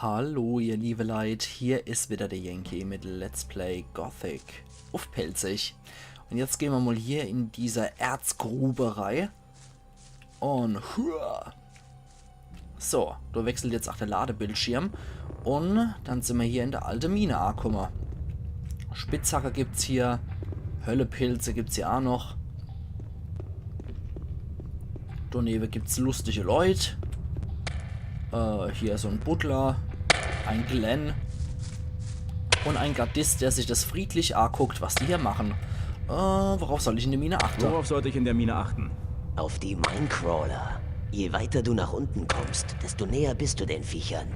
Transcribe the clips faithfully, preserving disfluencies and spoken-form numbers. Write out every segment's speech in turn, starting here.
Hallo, ihr liebe Leit, hier is wieder der Yankee mit Let's Play Gothic uff Pälzisch. Und jetzt gehn mer mal hier in diese Erzgrube rei. Und hua. So, do wechselt jetzt ach der Ladebildschirm. Und dann sin mer hier in der alte Mine akumme. Spitzhacke gibt's hier, Höllepilze gibt's hier ach noch. Donewe gibt's lustige Leut. Äh, hier so en Buddler, en Glenn und en Gardist, der sich das friedlich akuckt, was die hier machen. Äh, worauf soll ich in der Mine achte? Worauf sollte ich in der Mine achten? Auf die Minecrawler. Je weiter du nach unten kommst, desto näher bist du den Viechern.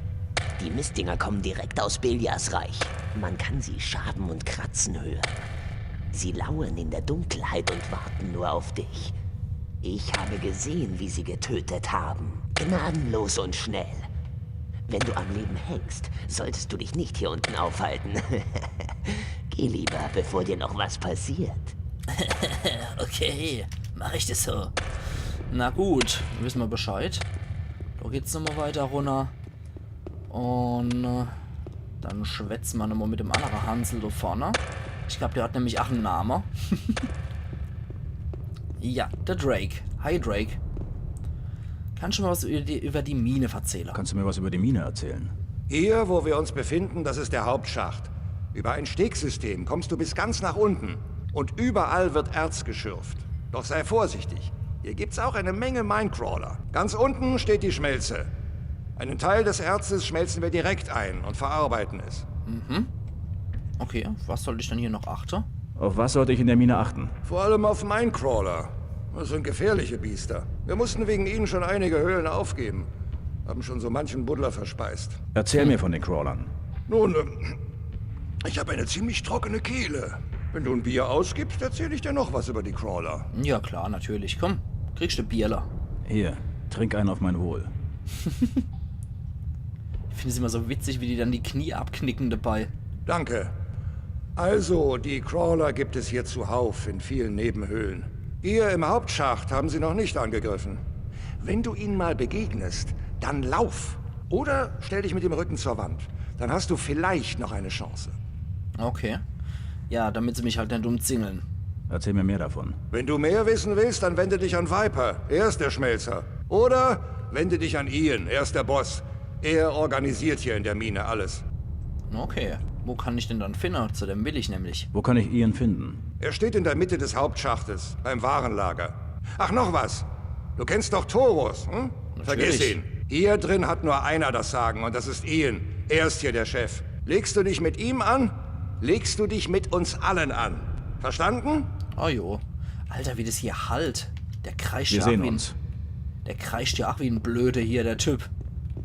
Die Mistdinger kommen direkt aus Beliars Reich. Man kann sie schaben und kratzen hören. Sie lauern in der Dunkelheit und warten nur auf dich. Ich habe gesehen, wie sie getötet haben. Gnadenlos und schnell. Wenn du am Leben hängst, solltest du dich nicht hier unten aufhalten. Geh lieber, bevor dir noch was passiert. Okay, mach ich das so. Na gut, wisse mer Bescheid. Do geht's nochmal weiter runner. Und äh, dann schwätze mer nochmal mit dem annere Hansel do vorne. Ich glaub, der hat nämlich ach en Name. Ja, der Drake. Hi Drake. Kannst du mir was über die, über die Mine verzehle? Kannst du mir was über die Mine erzählen? Hier, wo wir uns befinden, das ist der Hauptschacht. Über ein Stegsystem kommst du bis ganz nach unten. Und überall wird Erz geschürft. Doch sei vorsichtig. Hier gibt's auch eine Menge Minecrawler. Ganz unten steht die Schmelze. Einen Teil des Erzes schmelzen wir direkt ein und verarbeiten es. Okay, auf was sollt ich dann hier noch achte? Auf was sollte ich in der Mine achten? Vor allem auf Minecrawler. Das sind gefährliche Biester. Wir mussten wegen ihnen schon einige Höhlen aufgeben. Haben schon so manchen Buddler verspeist. Erzähl mir von den Crawlern. Nun, ähm, ich habe eine ziemlich trockene Kehle. Wenn du ein Bier ausgibst, erzähle ich dir noch was über die Crawler. Ja klar, natürlich. Komm, kriegst du Bierle. Hier, trink einen auf mein Wohl. Ich find's immer so witzig, wie die dann die Knie abknicken dabei. Danke. Also, die Crawler gibt es hier zuhauf in vielen Nebenhöhlen. Ihr im Hauptschacht haben sie noch nicht angegriffen. Wenn du ihnen mal begegnest, dann lauf. Oder stell dich mit dem Rücken zur Wand. Dann hast du vielleicht noch eine Chance. Okay. Ja, damit se mich halt net umzingeln. Erzähl mir mehr davon. Wenn du mehr wissen willst, dann wende dich an Viper. Er ist der Schmelzer. Oder wende dich an Ian. Er ist der Boss. Er organisiert hier in der Mine alles. Okay. Wo kann ich den dann finde? Zu dem will ich nämlich. Wo kann ich Ian finden? Er steht in der Mitte des Hauptschachtes, beim Warenlager. Ach, noch was. Du kennst doch Thoros, hm? Vergiss Natürlich. Ihn. Hier drin hat nur einer das Sagen und das ist Ian. Er ist hier der Chef. Legst du dich mit ihm an, legst du dich mit uns allen an. Verstanden? Oh jo. Alter, wie das hier hallt. Der kreischt Wir ja sehen ach wie uns. Der kreischt ja ach wie en Blöde hier, der Typ.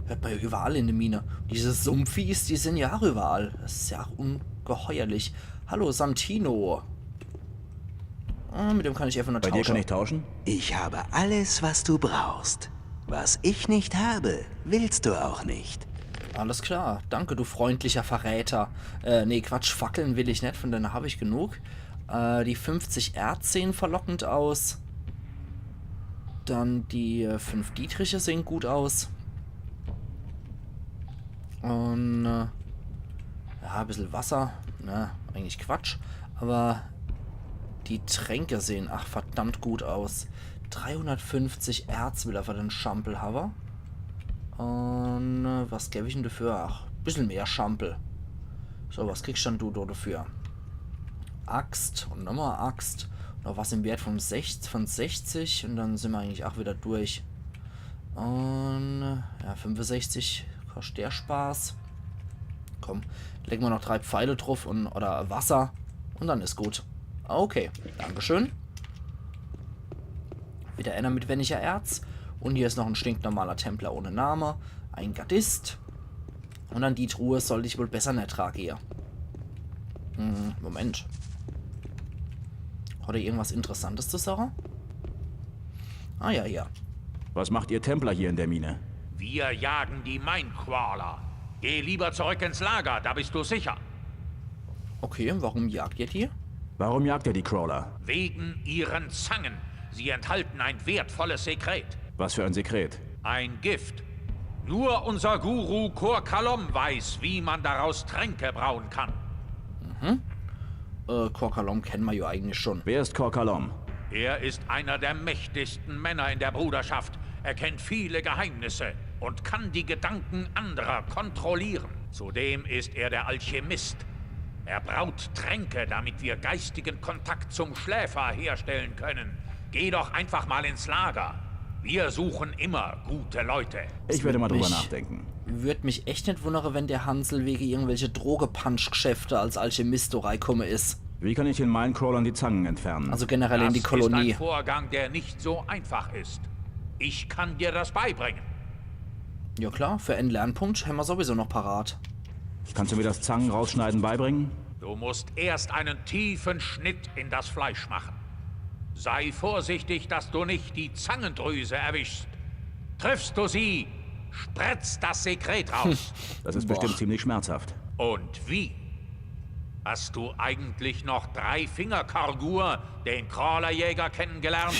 Hört mer ja überall in der Mine. Diese Sumpfies, die sin ja ach überall. Das is ja ach ungeheuerlich. Hallo, Santino. Ah, mit dem kann ich einfach nur Bei dir tausche. Kann ich tauschen? Ich habe alles, was du brauchst. Was ich nicht habe, willst du auch nicht. Alles klar. Danke, du freundlicher Verräter. Äh, nee, Quatsch, Fackeln will ich net, von denen hab ich genug. Äh, die fünfzig Erz sehen verlockend aus. Dann die äh, fünf Dietriche sehen gut aus. Und äh, ja, e bissel Wasser. Ne, eigentlich Quatsch. Aber die Tränke sehen ach verdammt gut aus. Dreihundertfünfzig Erz will er für den Schampel hawwe. Und äh, was geb ich denn dafür? Ach, bissel mehr Schampel. So, was kriegst dann du do dafür? Axt und nochmal Axt. Noch was im Wert von sechzig, von sechzig und dann sin mer eigentlich ach wieder durch. Und äh, ja, fünfundsechzig kostet der Spaß. Komm, legen mer noch drei Pfeile drauf und oder Wasser und dann is gut. Okay, Dankeschön. Wieder einer mit weniger Erz. Und hier is noch en stinknormaler Templer ohne Name. Ein Gardist. Und an die Truhe sollt ich wohl besser net rangehe. Hm, Moment. Hat er irgendwas Interessantes zu sagen? Ah ja, hier. Was macht ihr Templer hier in der Mine? Wir jagen die Minecrawler. Geh lieber zurück ins Lager, da bist du sicher. Okay, warum jagt ihr die? Warum jagt ihr die Crawler? Wegen ihren Zangen. Sie enthalten ein wertvolles Sekret. Was für ein Sekret? Ein Gift. Nur unser Guru Kor Kalom weiß, wie man daraus Tränke brauen kann. Äh, Kor Kalom kenne mer jo eigentlich schon. Wer ist Kor Kalom? Er ist einer der mächtigsten Männer in der Bruderschaft. Er kennt viele Geheimnisse und kann die Gedanken anderer kontrollieren. Zudem ist er der Alchemist. Er braut Tränke, damit wir geistigen Kontakt zum Schläfer herstellen können. Geh doch einfach mal ins Lager. Wir suchen immer gute Leute. Ich werde mal drüber mich- nachdenken. Würd mich echt net wunnere, wenn der Hansel wege irgendwelche Drogepunch-Geschäfte als Alchemist do reikomme is. Wie kann ich den Minecrawlern die Zangen entfernen? Also generell in die Das ist ein Kolonie. Vorgang, der nicht so einfach ist. Ich kann dir das beibringen. Ja klar, für en Lernpunkt hämmer sowieso noch parat. Kannst du mir das Zangen rausschneiden beibringen? Du musst erst einen tiefen Schnitt in das Fleisch machen. Sei vorsichtig, dass du nicht die Zangendrüse erwischst. Triffst du sie, spritzt das Sekret raus. Das ist bestimmt ziemlich schmerzhaft. Und wie? Hast du eigentlich noch drei Finger Kargur, den Crawlerjäger, kennengelernt?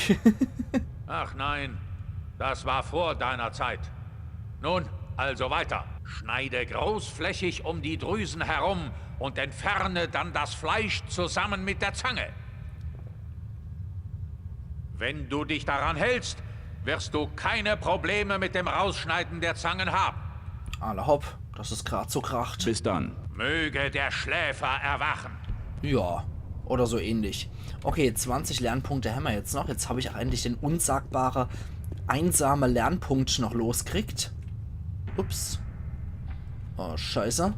Ach nein, das war vor deiner Zeit. Nun, also weiter. Schneide großflächig um die Drüsen herum und entferne dann das Fleisch zusammen mit der Zange. Wenn du dich daran hältst, wirst du keine Probleme mit dem Rausschneiden der Zangen haben. Alla hopp, dass es grad so kracht. Bis dann. Möge der Schläfer erwachen. Ja, oder so ähnlich. Okay, zwanzig Lernpunkte hämmer jetzt noch. Jetzt hab ich auch endlich den unsagbare, einsame Lernpunkt noch loskriegt. Ups. Oh, scheiße.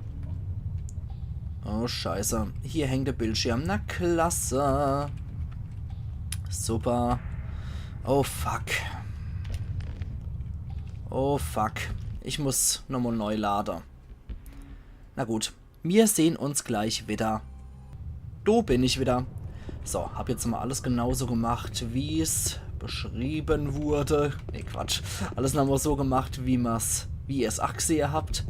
Oh, scheiße. Hier hängt der Bildschirm. Na klasse. Super. Oh, fuck. Oh, fuck. Ich muss nochmal neu lade. Na gut. Mir sehn uns gleich wieder. Do bin ich wieder. So, hab jetzt mal alles genauso gemacht, wie's beschrieben wurde. Nee, Quatsch. Alles nochmal so gemacht, wie mer's, wie ihr's ach gesehe habt.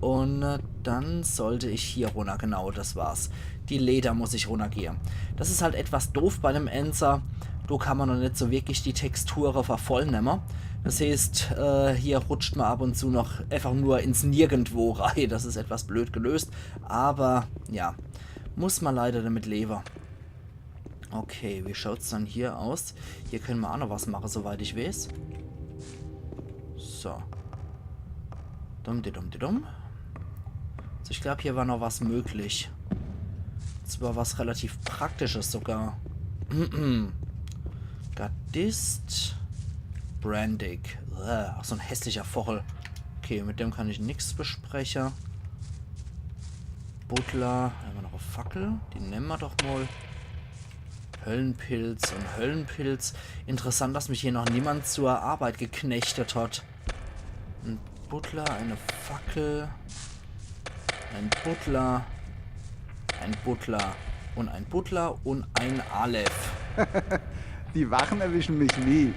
Und äh, dann sollte ich hier runner. Genau, das war's. Die Leder muss ich runnergehe. Das is halt etwas doof bei dem Enser. Do kann mer noch net so wirklich die Texture vervollnemme. Das heeßt, äh, hier rutscht mer ab und zu noch einfach nur ins Nirgendwo rei. Das is etwas blöd gelöst. Aber ja, muss mer leider damit lewe. Okay, wie schaut's dann hier aus? Hier könne mer auch noch was mache, soweit ich weiß. So. Dumm, di dumm, di dumm. Also ich glaub, hier war noch was möglich. Zwar was relativ Praktisches sogar. Gardist. Brandig. Äh, ach, so ein hässlicher Vochel. Okay, mit dem kann ich nix bespreche. Butler. Hämmer noch e Fackel. Die nemme mer doch mal. Höllenpilz und Höllenpilz. Interessant, dass mich hier noch niemand zur Arbeit geknechtet hat. Ein Butler, eine Fackel. Ein Butler. Ein Butler. Und ein Butler und ein Aleph. Die Wachen erwischen mich nie.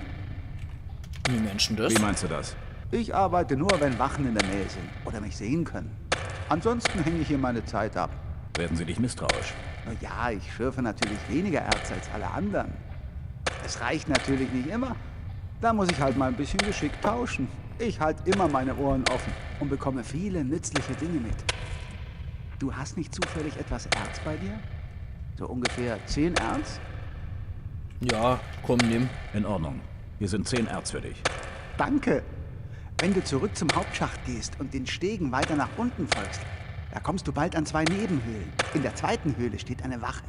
Wie Menschen das? Wie meinst du das? Ich arbeite nur, wenn Wachen in der Nähe sind oder mich sehen können. Ansonsten hänge ich hier meine Zeit ab. Werden sie dich misstrauisch? Na ja, ich schürfe natürlich weniger Erz als alle anderen. Es reicht natürlich nicht immer. Da muss ich halt mal ein bisschen Geschick tauschen. Ich halte immer meine Ohren offen und bekomme viele nützliche Dinge mit. Du hast nicht zufällig etwas Erz bei dir? So ungefähr zehn Erz? Ja, komm, nimm. In Ordnung. Hier sind zehn Erz für dich. Danke. Wenn du zurück zum Hauptschacht gehst und den Stegen weiter nach unten folgst, da kommst du bald an zwei Nebenhöhlen. In der zweiten Höhle steht eine Wache.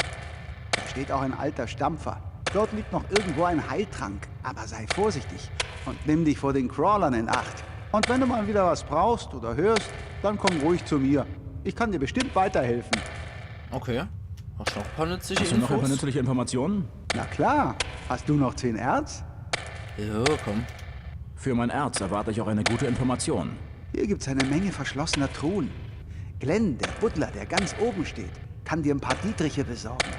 Da steht auch ein alter Stampfer. Dort liegt noch irgendwo ein Heiltrank, aber sei vorsichtig und nimm dich vor den Crawlern in Acht. Und wenn du mal wieder was brauchst oder hörst, dann komm ruhig zu mir. Ich kann dir bestimmt weiterhelfen. Okay. Hast du noch ein paar nützliche Hast du noch ein paar Infos? Nützliche Informationen? Na klar, hast du noch zehn Erz? Ja, komm. Für mein Erz erwarte ich auch eine gute Information. Hier gibt's eine Menge verschlossener Truhen. Glenn, der Butler, der ganz oben steht, kann dir ein paar Dietriche besorgen.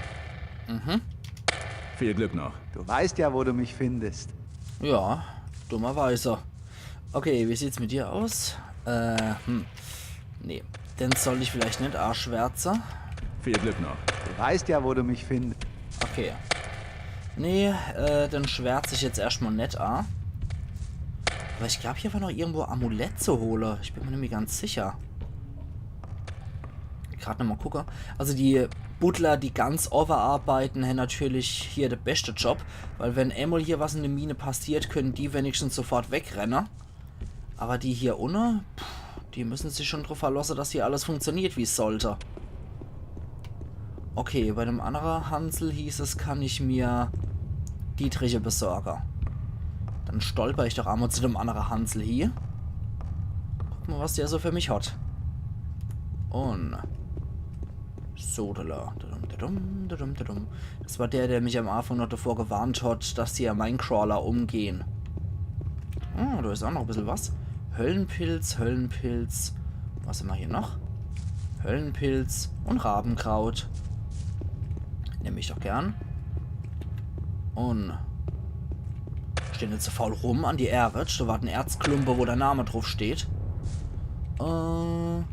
Viel Glück noch. Du weißt ja, wo du mich findest. Ja, dummerweise. Okay, wie sieht's mit dir aus? Äh, hm. Nee, den soll ich vielleicht net aschwärze. Viel Glück noch. Du weißt ja, wo du mich findest. Okay. Nee, äh, den schwärz ich jetzt erschtmal net a. Aber ich glaub, hier war noch irgendwo Amulett zu hole. Ich bin mir nimmi ganz sicher. Grad nochmal gucke. Also die Buddler, die ganz owwe arbeiten, hänn natürlich hier de beschte Job. Weil wenn emol hier was in de Mine passiert, können die wenigstens sofort wegrenne. Aber die hier unne, pff, die müssen sich schon drauf verlasse, dass hier alles funktioniert, wie's sollte. Okay, bei dem annere Hansel hieß es, kann ich mir Dietriche besorge. Dann stolper ich doch emol zu dem annere Hansel hie. Guck mal, was der so für mich hat. Und Sodele. Dadum, dadum, dadum, dadum. Das war der, der mich am Anfang noch davor gewarnt hat, dass die ja Minecrawler umgehen. Ah, da ist auch noch ein bisschen was. Höllenpilz, Höllenpilz. Was haben wir hier noch? Höllenpilz und Rabenkraut. Nehme ich doch gern. Und stehen jetzt so faul rum an die Erde. Da war ein Erzklumpe, wo der Name drauf steht. Äh,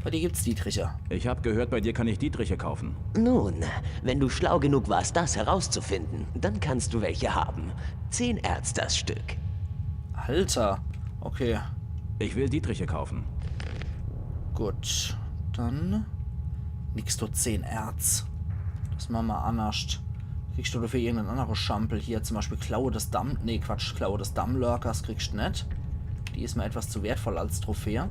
bei dir gibt's Dietriche. Ich hab gehört, bei dir kann ich Dietriche kaufen. Nun, wenn du schlau genug warst, das herauszufinden, dann kannst du welche haben. Zehn Erz das Stück. Alter. Okay. Ich will Dietriche kaufen. Gut. Dann nix, du zehn Erz. Das mache mer annerscht. Kriegst du dafür irgendein anderes Schampel hier? Zum Beispiel Klaue des Damm-, nee, Quatsch, Klaue des Dammlurkers kriegst net. Die ist mir etwas zu wertvoll als Trophäe.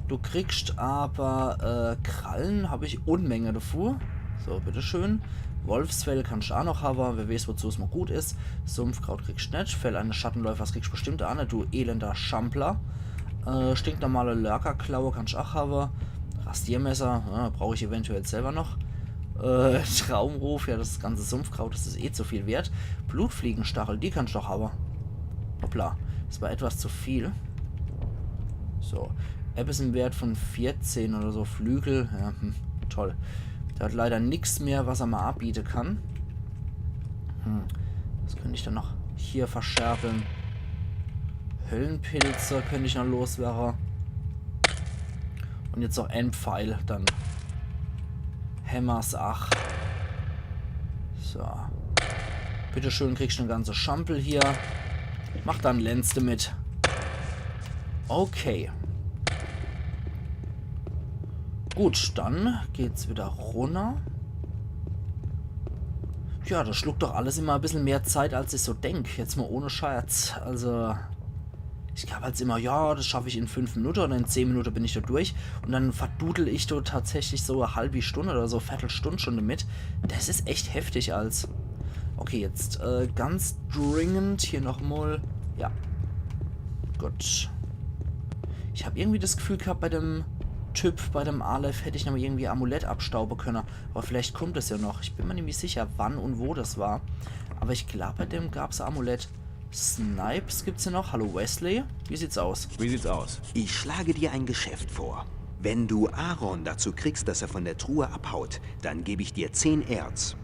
Du kriegst aber, äh, Krallen, hab ich Unmenge davor. So, bitteschön. Wolfsfell kannst du auch noch haben, wer weiß, wozu's mal gut ist. Sumpfkraut kriegst net. Fell eines Schattenläufers kriegst bestimmt auch net, du elender Schampler. Äh, stinknormale Lurkerklaue kannst auch haben. Rasiermesser, ja, brauch ich eventuell selber noch. Äh, Traumruf, ja, das ganze Sumpfkraut, das ist eh zu viel wert. Blutfliegenstachel, die kannst du doch haben. Hoppla, das war etwas zu viel. So, App ist im Wert von vierzehn oder so. Flügel, ja, hm, toll. Der hat leider nix mehr, was er mal abbieten kann. Hm, was könnte ich dann noch hier verschärfen? Höllenpilze könnte ich noch loswerden. Und jetzt noch ein Pfeil, dann hämmer's, ach. So. Bitteschön, kriegst du ein ganzes Schampel hier. Mach dann Lenz damit. Okay. Gut, dann geht's wieder runter. Ja, das schluckt doch alles immer ein bisschen mehr Zeit, als ich so denk. Jetzt mal ohne Scherz. Also, ich glaub halt immer, ja, das schaffe ich in fünf Minuten oder in zehn Minuten bin ich da durch. Und dann verdudel ich da tatsächlich so eine halbe Stunde oder so, Viertelstunde schon damit. Das ist echt heftig als. Okay, jetzt äh, ganz dringend hier nochmal. Ja. Gut. Ich hab irgendwie das Gefühl gehabt, bei dem Typ, bei dem Aleph, hätte ich noch irgendwie Amulett abstauben können. Aber vielleicht kommt es ja noch. Ich bin mir nicht sicher, wann und wo das war. Aber ich glaub, bei dem gab's ein Amulett. Snipes gibt's ja noch. Hallo Wesley. Wie sieht's aus? Wie sieht's aus? Ich schlage dir ein Geschäft vor. Wenn du Aaron dazu kriegst, dass er von der Truhe abhaut, dann gebe ich dir zehn Erz.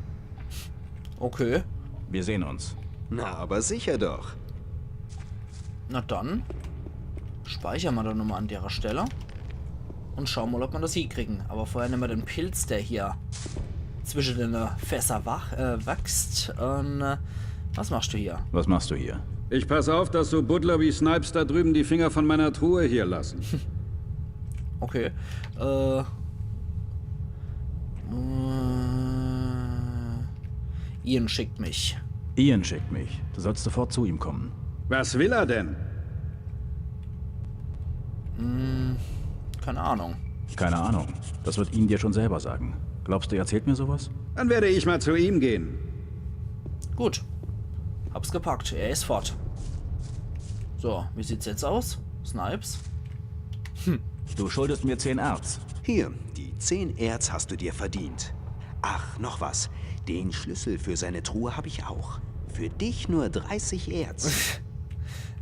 Okay. Wir sehen uns. Na, aber sicher doch. Na dann. Speichern wir doch nochmal an der Stelle. Und schauen mal, ob wir das hinkriegen. Aber vorher nehmen wir den Pilz, der hier zwischen den äh, Fässern wach, äh, wächst. Und äh, was machst du hier? Was machst du hier? Ich pass auf, dass so Buddler wie Snipes da drüben die Finger von meiner Truhe hier lassen. Okay. Äh, äh, Ian schickt mich. Ian schickt mich. Du sollst sofort zu ihm kommen. Was will er denn? Hm, keine Ahnung. Keine Ahnung. Das wird Ian dir schon selber sagen. Glaubst du, er erzählt mir sowas? Dann werde ich mal zu ihm gehen. Gut. Hab's gepackt. Er ist fort. So, wie sieht's jetzt aus? Snipes? Hm. Du schuldest mir zehn Erz. Hier, die zehn Erz hast du dir verdient. Ach, noch was. Den Schlüssel für seine Truhe hab ich auch. Für dich nur dreißig Erz.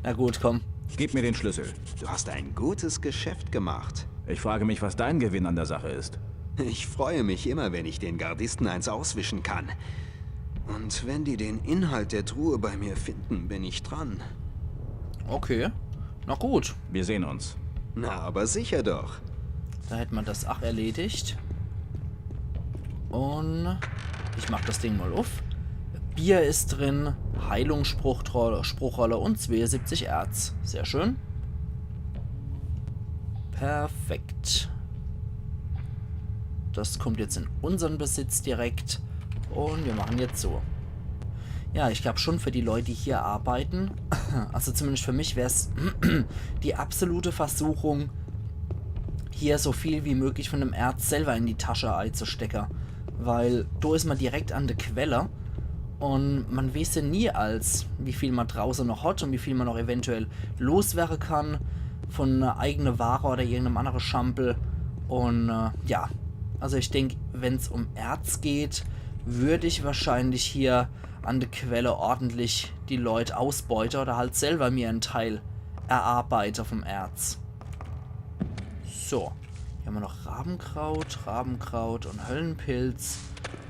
Na gut, komm. Gib mir den Schlüssel. Du hast ein gutes Geschäft gemacht. Ich frage mich, was dein Gewinn an der Sache ist. Ich freue mich immer, wenn ich den Gardisten eins auswischen kann. Und wenn die den Inhalt der Truhe bei mir finden, bin ich dran. Okay. Na gut. Wir sehen uns. Na, aber sicher doch. Da hätt man das ach erledigt. Und ich mach das Ding mal uff. Hier is drin Heilungsspruchrolle Spruchrolle und zweeunsiebzig Erz. Sehr schön. Perfekt. Das kommt jetzt in unsern Besitz direkt. Und wir machen jetzt so. Ja, ich glaub schon, für die Leute, die hier arbeiten, also zumindest für mich wär's die absolute Versuchung, hier so viel wie möglich von dem Erz selber in die Tasche einzustecke. Weil do is man direkt an der Quelle und man weiß ja nie als, wie viel man drauße noch hat und wie viel man noch eventuell loswerre kann von eigene Ware oder irgendeinem andere Schampel. Und äh, ja, also ich denk, wenn's um Erz geht, würd ich wahrscheinlich hier an der Quelle ordentlich die Leute ausbeute oder halt selber mir einen Teil erarbeite vom Erz. So, hier haben wir noch Rabenkraut, Rabenkraut und Höllenpilz.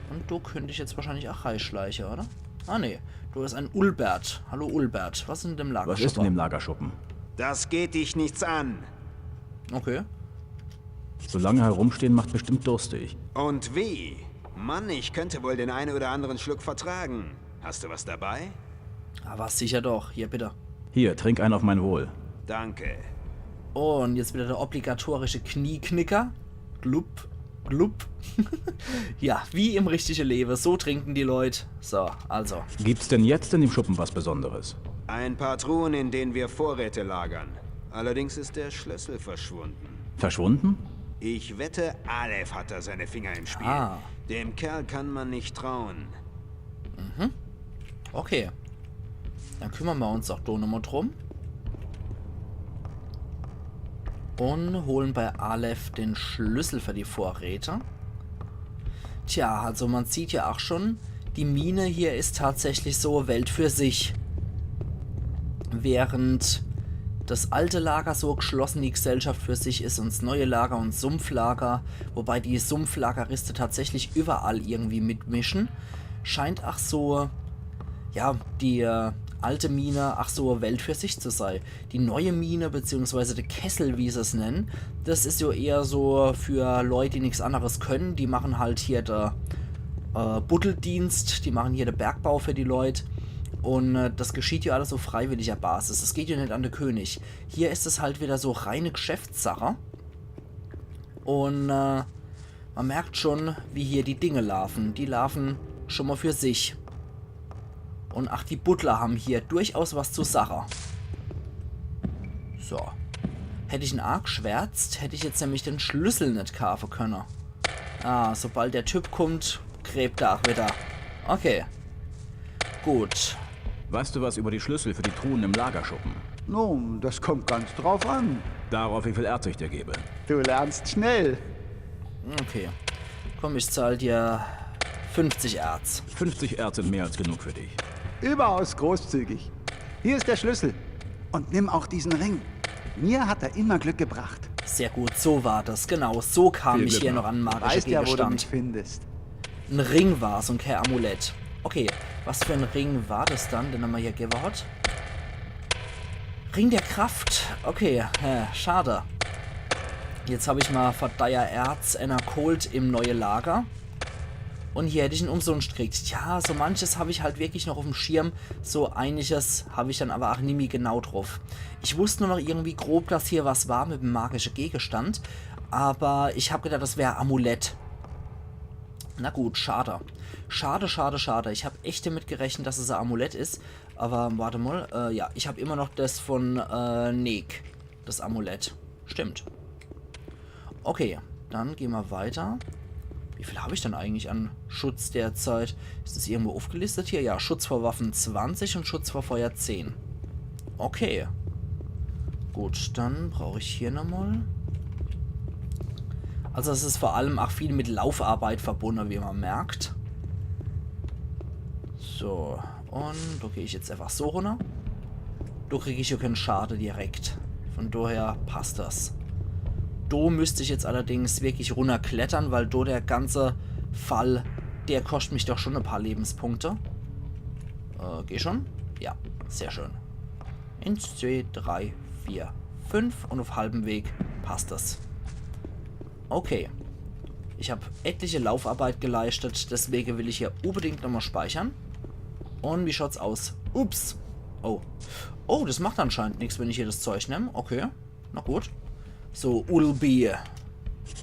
Und do könnt ich jetzt wahrscheinlich auch reinschleiche, oder? Ah, nee, do is ein Ulbert. Hallo Ulbert, was is in dem Lager? Was ist in dem Lagerschuppen? Das geht dich nichts an. Okay. So lange herumstehen macht bestimmt durstig. Und wie? Mann, ich könnte wohl den einen oder anderen Schluck vertragen. Hast du was dabei? Aber sicher doch. Hier, bitte. Hier, trink einen auf mein Wohl. Danke. Und jetzt wieder der obligatorische Knieknicker. Glup, glup. Ja, wie im richtige Lewe. So trinken die Leute. So, also. Gibt's denn jetzt in dem Schuppen was Besonderes? Ein paar Truhen, in denen wir Vorräte lagern. Allerdings ist der Schlüssel verschwunden. Verschwunden? Ich wette, Aleph hat da seine Finger im Spiel. Ah. Dem Kerl kann man nicht trauen. Okay. Dann kümmern wir uns auch do nochmal drum. Und holen bei Aleph den Schlüssel für die Vorräte. Tja, also man sieht ja auch schon, die Mine hier is tatsächlich so e Welt für sich. Während das alte Lager so geschlossen die Gesellschaft für sich is und das neue Lager und Sumpflager, wobei die Sumpflageriste tatsächlich überall irgendwie mitmischen, scheint ach so, ja, die äh, alte Mine ach so e Welt für sich zu sei. Die neue Mine, beziehungsweise der Kessel, wie se es nennen, das is ja eher so für Leute, die nix anderes können. Die machen halt hier der äh, Buddeldienst, die machen hier der Bergbau für die Leute. Und äh, das geschieht ja alles auf freiwilliger Basis. Das geht ja nicht an der König. Hier is es halt wieder so reine Geschäftssache. Und äh, man merkt schon, wie hier die Dinge laufen. Die laufen schon mal für sich. Und ach, die Buddler haben hier durchaus was zu sache. So. Hätt ich en Arg schwärzt, hätt ich jetzt nämlich den Schlüssel net kaufe könne. Ah, sobald der Typ kommt, gräbt er ach wieder. Okay. Gut. Weißt du was über die Schlüssel für die Truhen im Lagerschuppen? Nun, das kommt ganz drauf an. Darauf, wie viel Erz ich dir gebe. Du lernst schnell. Okay. Komm, ich zahl dir fünfzig Erz. Fünfzig Erz sind mehr als genug für dich. Überaus großzügig. Hier ist der Schlüssel. Und nimm auch diesen Ring. Mir hat er immer Glück gebracht. Sehr gut, so war das. Genau, so kam Viel ich Glück hier noch. Noch an magische Weißt ja, wo du Gegenstand. Mich findest. Ein Ring war's und kein Amulett. Okay, was für ein Ring war das dann, den er mir hier gewährt hat? Ring der Kraft. Okay, äh, schade. Jetzt hab ich mal verdeier Erz einer geholt im neue Lager. Und hier hätt ich ihn umsonst gekriegt. Tja, so manches hab ich halt wirklich noch auf dem Schirm. So einiges hab ich dann aber auch nimmi genau drauf. Ich wusst nur noch irgendwie grob, dass hier was war mit dem magischen Gegenstand. Aber ich hab gedacht, das wär Amulett. Na gut, schade. Schade, schade, schade. Ich hab echt damit gerechnet, dass es ein Amulett is. Aber warte mal, äh, ja, ich hab immer noch das von äh, Neek. Das Amulett. Stimmt. Okay, dann gehen wir weiter. Wie viel hab ich denn eigentlich an Schutz derzeit? Ist das irgendwo aufgelistet hier? Ja, Schutz vor Waffen zwanzig und Schutz vor Feuer zehn. Okay. Gut, dann brauch ich hier nochmal. Also es ist vor allem auch viel mit Laufarbeit verbunden, wie man merkt. So, und do geh ich jetzt einfach so runter. Do krieg ich ja keinen Schade direkt. Von daher passt das. Do müsst ich jetzt allerdings wirklich runterklettern, weil do der ganze Fall, der kostet mich doch schon ein paar Lebenspunkte. Äh, geh schon? Ja, sehr schön. Eins, zwei, drei, vier, fünf und auf halbem Weg passt das. Okay. Ich hab etliche Laufarbeit geleistet, deswegen will ich hier unbedingt nochmal speichern. Und wie schaut's aus? Ups. Oh. Oh, das macht anscheinend nix, wenn ich hier das Zeug nemm. Okay. Na gut. So, Ulbi.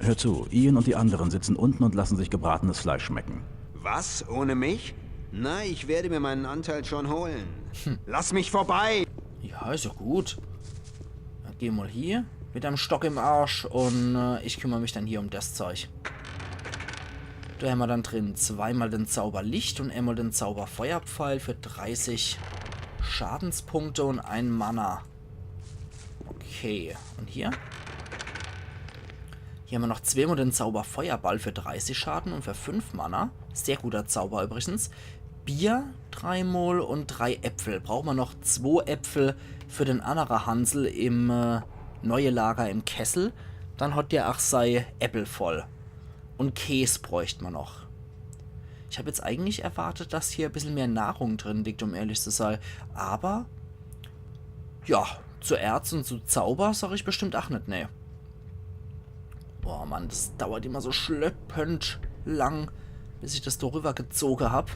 Hör zu, Ian und die anderen sitzen unten und lassen sich gebratenes Fleisch schmecken. Was? Ohne mich? Na, ich werde mir meinen Anteil schon holen. Lass mich vorbei! Ja, is ja gut. Dann geh mal hier mit deinem Stock im Arsch und äh, ich kümmer mich dann hier um das Zeug. Da hämmer dann drin zweimal den Zauber Licht und einmal den Zauber Feuerpfeil für dreißig Schadenspunkte und ein Mana. Okay, und hier? Hier hämmer noch zweimal den Zauber Feuerball für dreißig Schaden und für fünf Mana. Sehr guter Zauber übrigens. Bier dreimal und drei Äpfel. Braucht mer noch zwo Äpfel für den annere Hansel im äh, neue Lager im Kessel. Dann hat der ach sei Äppel voll. Und Käs bräucht mer noch. Ich hab jetzt eigentlich erwartet, dass hier e bissel mehr Nahrung drin liegt, um ehrlich zu sei. Aber ja, zu Erz und zu Zauber sag ich bestimmt ach net, nee. Boah, Mann, das dauert immer so schleppend lang, bis ich das do rüber gezoge hab.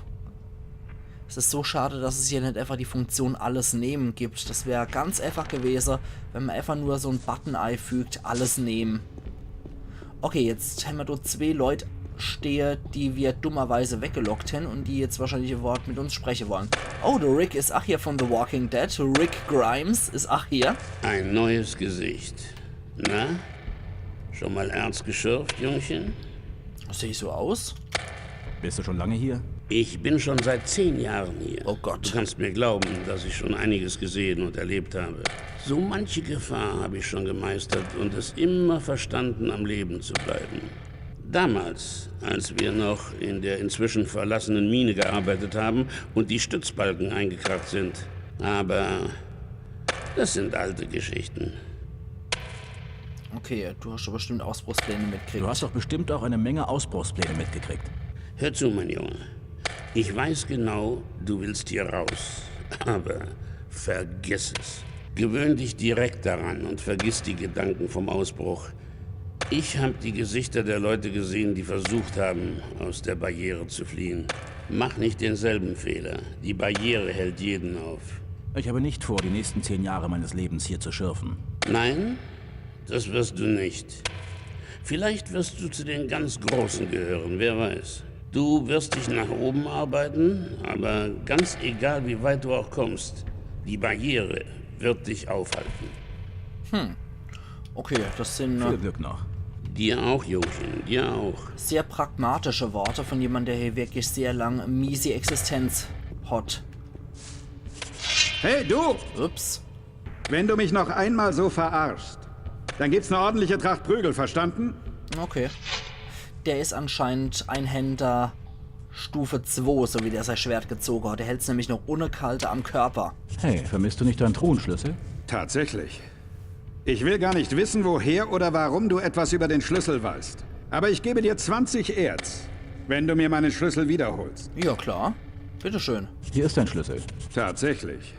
Es is so schade, dass es hier net einfach die Funktion alles nehmen gibt. Das wär ganz einfach gewese, wenn mer einfach nur so en Button eifügt, alles nehmen. Okay, jetzt hämmer do zwee Leut stehe, die mer dummerweise weggelockt hän und die jetzt wahrscheinlich e Wort mit uns spreche wollen. Oh, der Rick is ach hier von The Walking Dead. Rick Grimes is ach hier. Ein neues Gesicht. Na? Schon mal Erz geschürft, Jungchen? Seh ich so aus? Bist du schon lange hier? Ich bin schon seit zehn Jahren hier. Oh Gott. Du kannst mir glauben, dass ich schon einiges gesehen und erlebt habe. So manche Gefahr habe ich schon gemeistert und es immer verstanden, am Leben zu bleiben. Damals, als wir noch in der inzwischen verlassenen Mine gearbeitet haben und die Stützbalken eingekracht sind. Aber das sind alte Geschichten. Okay, du hast doch bestimmt Ausbruchspläne mitgekriegt. Du hast doch bestimmt auch eine Menge Ausbruchspläne mitgekriegt. Hör zu, mein Junge. Ich weiß genau, du willst hier raus. Aber vergiss es. Gewöhn dich direkt daran und vergiss die Gedanken vom Ausbruch. Ich habe die Gesichter der Leute gesehen, die versucht haben, aus der Barriere zu fliehen. Mach nicht denselben Fehler. Die Barriere hält jeden auf. Ich habe nicht vor, die nächsten zehn Jahre meines Lebens hier zu schürfen. Nein, das wirst du nicht. Vielleicht wirst du zu den ganz Großen gehören, wer weiß. Du wirst dich nach oben arbeiten, aber ganz egal, wie weit du auch kommst, die Barriere wird dich aufhalten. Okay, das sind Viel äh, Glück noch. Dir auch, Jungchen, dir auch. sehr pragmatische Worte von jemand, der hier wirklich sehr lang miese Existenz hat. Hey, du! Ups. Wenn du mich noch einmal so verarschst, dann gibt's eine ordentliche Tracht Prügel, verstanden? Okay. Der is anscheinend Einhänder Stufe zwei, so wie der sei Schwert gezoge hat. Der hält's nämlich noch ohne Kalte am Körper. Hey, vermisst du nicht deinen Truhenschlüssel? Tatsächlich. Ich will gar nicht wissen, woher oder warum du etwas über den Schlüssel weißt. Aber ich gebe dir zwanzig Erz, wenn du mir meinen Schlüssel wiederholst. Ja, klar. Bitteschön. Hier ist dein Schlüssel. Tatsächlich.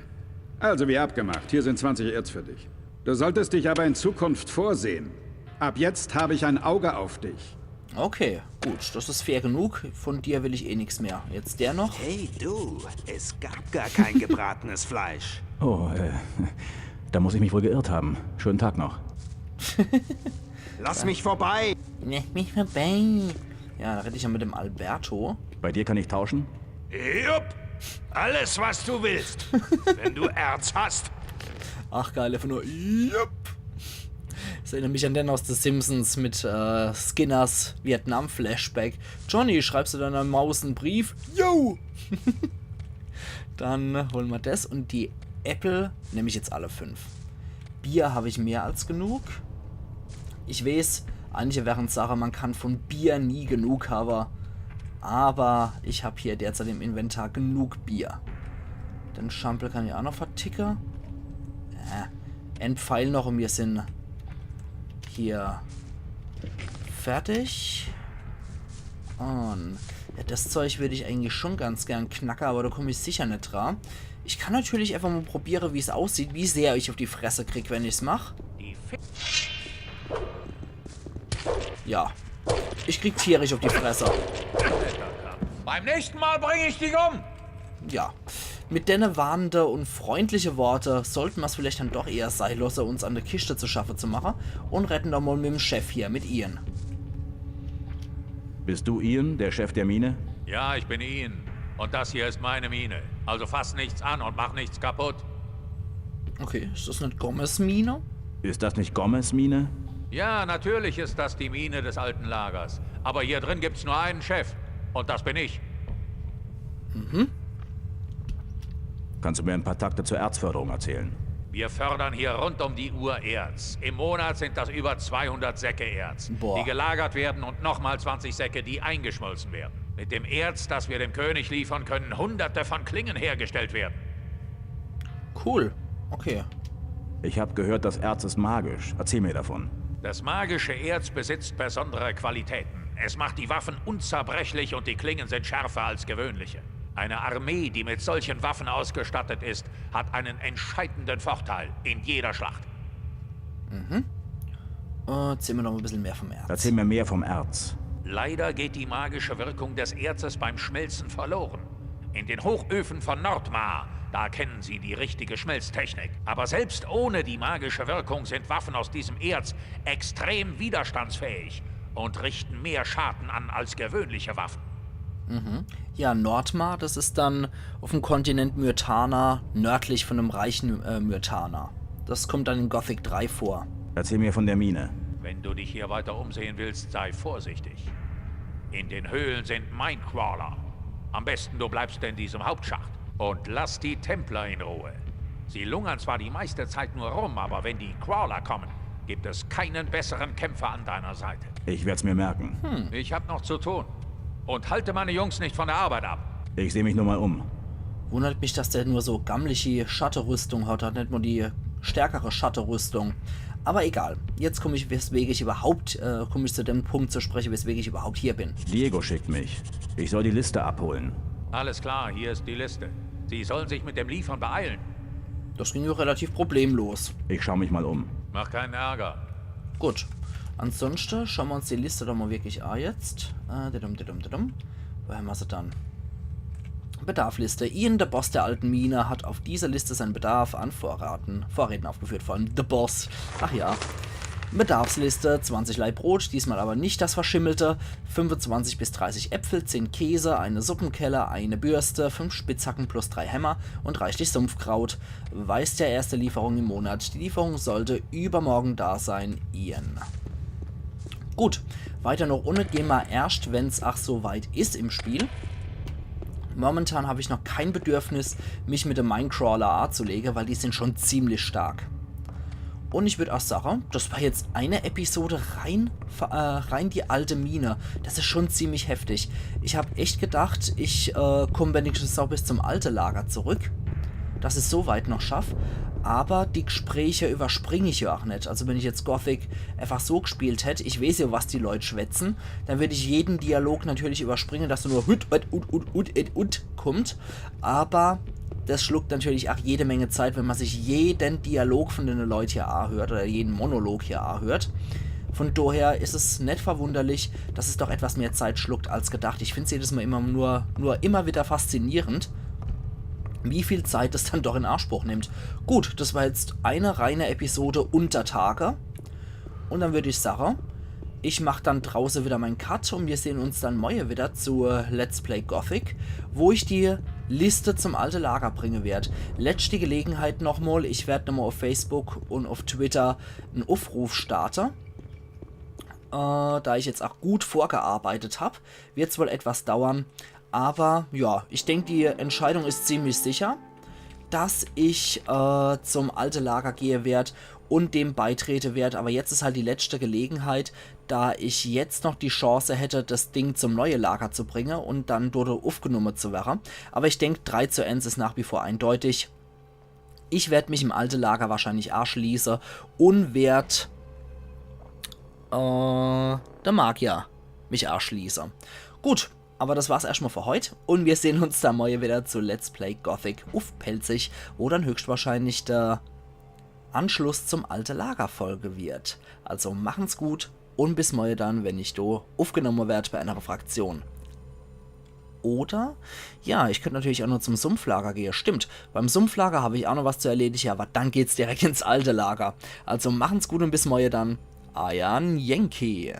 Also wie abgemacht, hier sind zwanzig Erz für dich. Du solltest dich aber in Zukunft vorsehen. Ab jetzt habe ich ein Auge auf dich. Okay, gut, das is fair genug. Von dir will ich eh nix mehr. Jetzt der noch. Hey du, es gab gar kein gebratenes Fleisch. Oh, äh, da muss ich mich wohl geirrt haben. Schönen Tag noch. Lass mich vorbei! Lass mich vorbei. Ja, da rede ich ja mit dem Alberto. Bei dir kann ich tauschen? Jupp, alles, was du willst, wenn du Erz hast. Ach, geil, einfach nur. Jupp. Das erinnert mich an den aus The Simpsons mit äh, Skinners Vietnam-Flashback. Johnny, schreibst du deiner Maus en Brief? Yo! Dann holen mer das und die Äppel nehme ich jetzt alle fünf. Bier hab ich mehr als genug. Ich weiß, einige werren sage, man kann von Bier nie genug haben. Aber ich hab hier derzeit im Inventar genug Bier. Den Schampel kann ich auch noch verticke. Äh, en Pfeil noch und mir sind hier fertig. Und ja, das Zeug würd ich eigentlich schon ganz gern knacke, aber da komm ich sicher net dran. Ich kann natürlich einfach mal probiere, wie's aussieht, wie sehr ich auf die Fresse krieg, wenn ich's mach. Ja. Ich krieg tierisch auf die Fresse. Beim nächsten Mal bring ich dich um. Ja, mit denne warnende und freundliche Worte sollten mer's vielleicht dann doch eher sei losse, uns an der Kischte zu schaffe zu mache, und redden doch mal mit'm Chef hier, mit Ian. Bist du Ian, der Chef der Mine? Ja, ich bin Ian. Und das hier ist meine Mine. Also fass nichts an und mach nichts kaputt. Okay, ist das net Gomez Mine? Ist das nicht Gomez Mine? Ja, natürlich ist das die Mine des alten Lagers. Aber hier drin gibt's nur einen Chef. Und das bin ich. Kannst du mir ein paar Takte zur Erzförderung erzählen? Wir fördern hier rund um die Uhr Erz. Im Monat sind das über zweihundert Säcke Erz, Boah. die gelagert werden, und nochmal zwanzig Säcke, die eingeschmolzen werden. Mit dem Erz, das wir dem König liefern, können Hunderte von Klingen hergestellt werden. Cool. Okay. Ich habe gehört, das Erz ist magisch. Erzähl mir davon. Das magische Erz besitzt besondere Qualitäten. Es macht die Waffen unzerbrechlich und die Klingen sind schärfer als gewöhnliche. Eine Armee, die mit solchen Waffen ausgestattet ist, hat einen entscheidenden Vorteil in jeder Schlacht. Äh, erzähl mir noch ein bisschen mehr vom Erz. Erzähl mir mehr vom Erz. Leider geht die magische Wirkung des Erzes beim Schmelzen verloren. In den Hochöfen von Nordmar, da kennen Sie die richtige Schmelztechnik. Aber selbst ohne die magische Wirkung sind Waffen aus diesem Erz extrem widerstandsfähig und richten mehr Schaden an als gewöhnliche Waffen. Ja, Nordmar, das ist dann auf dem Kontinent Myrtana, nördlich von dem reichen äh, Myrtana. Das kommt dann in Gothic drei vor. Erzähl mir von der Mine. Wenn du dich hier weiter umsehen willst, sei vorsichtig. In den Höhlen sind Minecrawler. Am besten, du bleibst in diesem Hauptschacht. Und lass die Templer in Ruhe. Sie lungern zwar die meiste Zeit nur rum, aber wenn die Crawler kommen, gibt es keinen besseren Kämpfer an deiner Seite. Ich werd's mir merken. Ich hab noch zu tun. Und halte meine Jungs nicht von der Arbeit ab. Ich sehe mich nur mal um. Wundert mich, dass der nur so gammelige Schatterüstung hat, hat net mal die stärkere Schatterüstung. Aber egal, jetzt komme ich, weswegen ich überhaupt, äh, komme ich zu dem Punkt zu sprechen, weswegen ich überhaupt hier bin. Diego schickt mich. Ich soll die Liste abholen. Alles klar, hier ist die Liste. Sie sollen sich mit dem Liefern beeilen. Das ging ja relativ problemlos. Ich schau mich mal um. Mach keinen Ärger. Gut. Ansonsten schauen wir uns die Liste doch mal wirklich an jetzt. Äh, didum, didum, didum. Wo haben wir sie dann? Bedarfsliste. Ian, der Boss der alten Mine, hat auf dieser Liste seinen Bedarf an Vorraten, Vorräten aufgeführt. Vor allem der Boss. Ach ja. Bedarfsliste, zwanzig Laib Brot, diesmal aber nicht das verschimmelte, fünfundzwanzig bis dreißig Äpfel, zehn Käse, eine Suppenkelle, eine Bürste, fünf Spitzhacken plus drei Hämmer und reichlich Sumpfkraut. Weiß der erste Lieferung im Monat. Die Lieferung sollte übermorgen da sein, Ian. Gut, weiter nach unne gehen wir erst, wenn's ach so weit ist im Spiel. Momentan habe ich noch kein Bedürfnis, mich mit dem Minecrawler anzulegen, weil die sind schon ziemlich stark. Und ich würde auch sagen, das war jetzt eine Episode rein, äh, rein die alte Mine. Das ist schon ziemlich heftig. Ich habe echt gedacht, ich äh, komme wenigstens noch bis zum alten Lager zurück, dass ich so weit noch schaff. Aber die Gespräche überspringe ich ja auch net. Also wenn ich jetzt Gothic einfach so gespielt hätt, ich weiß ja, was die Leute schwätzen, dann würde ich jeden Dialog natürlich überspringen, dass nur hut, ut, ut, ut, ut, et, ut kommt. Aber das schluckt natürlich auch jede Menge Zeit, wenn man sich jeden Dialog von den Leuten hier anhört oder jeden Monolog hier anhört. Von daher ist es net verwunderlich, dass es doch etwas mehr Zeit schluckt als gedacht. Ich find's jedes Mal immer nur, nur immer wieder faszinierend, wie viel Zeit das dann doch in Anspruch nimmt. Gut, das war jetzt eine reine Episode unter Tage. Und dann würde ich sagen, ich mach dann draußen wieder mein Cut und wir sehen uns dann morgen wieder zu Let's Play Gothic, wo ich die Liste zum alte Lager bringen werd. Letzte Gelegenheit nochmal, ich werd nochmal auf Facebook und auf Twitter einen Aufruf starten. Äh, da ich jetzt auch gut vorgearbeitet hab, wird's wohl etwas dauern. Aber ja, ich denk, die Entscheidung ist ziemlich sicher, dass ich äh, zum alte Lager gehe werd und dem beitrete werd. Aber jetzt ist halt die letzte Gelegenheit, da ich jetzt noch die Chance hätte, das Ding zum neue Lager zu bringen und dann dort aufgenommen zu werden. Aber ich denk, drei zu eins ist nach wie vor eindeutig. Ich werd mich im alte Lager wahrscheinlich anschließen und werd äh, der Magier mich anschließen. Gut, aber das war's erstmal für heute und wir sehen uns dann morgen wieder zu Let's Play Gothic uff Pälzisch, wo dann höchstwahrscheinlich der Anschluss zum alte Lager folgen wird. Also machen's gut und bis morgen dann, wenn ich do aufgenommen werd bei einer Fraktion. Oder? Ja, ich könnt natürlich auch noch zum Sumpflager gehe. Stimmt, beim Sumpflager hab ich auch noch was zu erledige, aber dann geht's direkt ins alte Lager. Also machen's gut und bis morje dann. Eier Yankee.